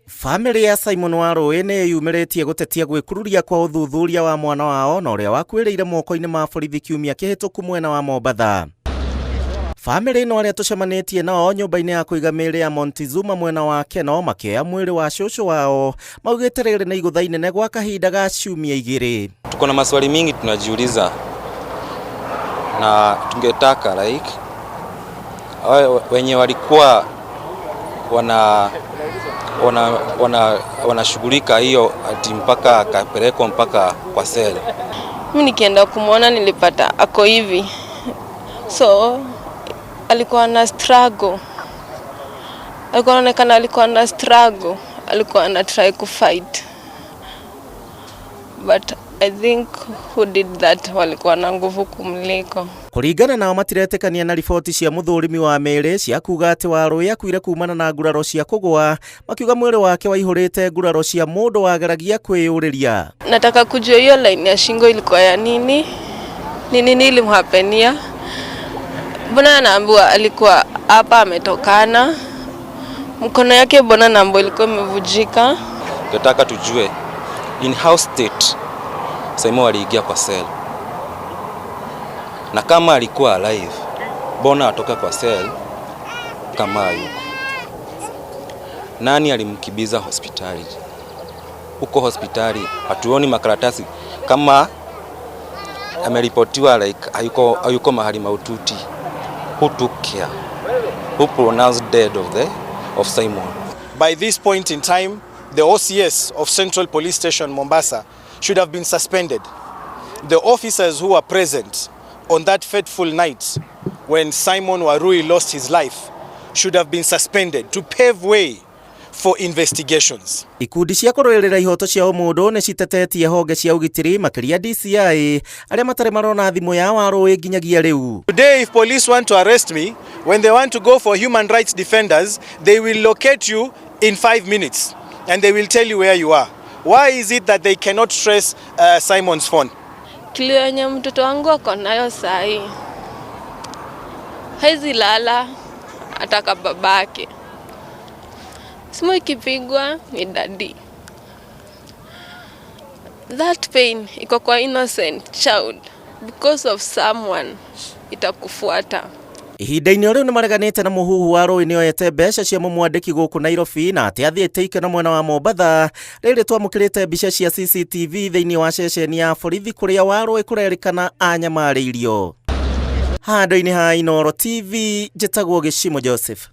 Famĩlĩ ya Simon Warũĩ nĩ ĩyumĩrĩtie gũtetia gwĩkururia kwa ũthuthuria wa mwana wao na ũrĩa wakuĩrĩire moko-inĩ ma borithi kiumia kĩhĩtũku mwena wa Mombatha. Famĩlĩ ĩno arĩa tũcemanĩtie nao nyũmba-inĩ ya kũiga mĩĩrĩ ya Montezuma mwena wa Keno makĩoya mwĩrĩ wa cũcũ wao maugĩte rĩrĩ nĩ igũtha inene gwa kahinda ga ciumia igĩrĩ. Tuko na maswali mingi tunajiuliza na tungetaka like wenye walikuwa wana wana wana wanashughulika hiyo ati mpaka akapelekwa mpaka kwa seli. Mimi nikienda kumwona nilipata ako hivi, so alikuwa na struggle, alikuwa anaonekana alikuwa na struggle, alikuwa ana try kufight but I think who did that walikuwa na nguvu kumliko. Kũringana nao matiretĩkania na riboti cia mũthũrimi wa mĩĩrĩ cia kuga atĩ Warũĩ akuire kumana na nguraro cia kũgũa, makiuga mwĩrĩ wake waihũrĩte nguraro cia mũndũ wageragia kwĩyũrĩria. Nataka kujua hiyo line ya shingo ilikuwa ya nini, ni nini ilimhappenia? Mbona naambiwa alikuwa hapa ametokana, mkono yake mbona naambiwa ilikuwa imevujika. Tungetaka tujue in how state Simon aliingia kwa cell, na kama alikuwa alive, mbona atoka kwa cell kama hayuko? Nani alimkimbiza hospitali? Huko hospitali hatuoni makaratasi kama ameripotiwa like hayuko mahali mahututi. Who took care? Who pronounced dead of Simon? By this point in time, the OCS of Central Police Station Mombasa should have been suspended. The officers who were present on that fateful night when Simon Warui lost his life should have been suspended to pave way for investigations. Ikundi cia kũrũĩrĩra ihoto cia ũmũndũ nĩ citetetie honge cia ũgitĩri makĩria DCI arĩa matarĩ marona thimũ ya Warũĩ nginyagia rĩu. Today, if police want to arrest me, when they want to go for human rights defenders, they will locate you in 5 minutes and they will tell you where you are. Why is it that they cannot trace Simon's phone? Kilio yenye mtoto wangu ako nayo sahi, hawezi lala ataka babake. Simu ikipigwa ni daddy. That pain iko kwa innocent child because of someone itakufuata. Ihinda-inĩ o rĩu nĩ mareganĩte na mũhuhu wa Rũĩ nĩoete mbeca cia mũmwandĩki gũkũ Nairobi na atĩ athiĩte ikeno mwena wa Mombatha. Rĩrĩ twamũkĩrĩte mbica cia CCTV thĩinĩ wa ceceni ya borithi kũrĩa Warũĩ kũrerĩkana anyamarĩirio. Handũ-inĩ ha Inooro TV, njĩtagwo Gĩcimo Joseph.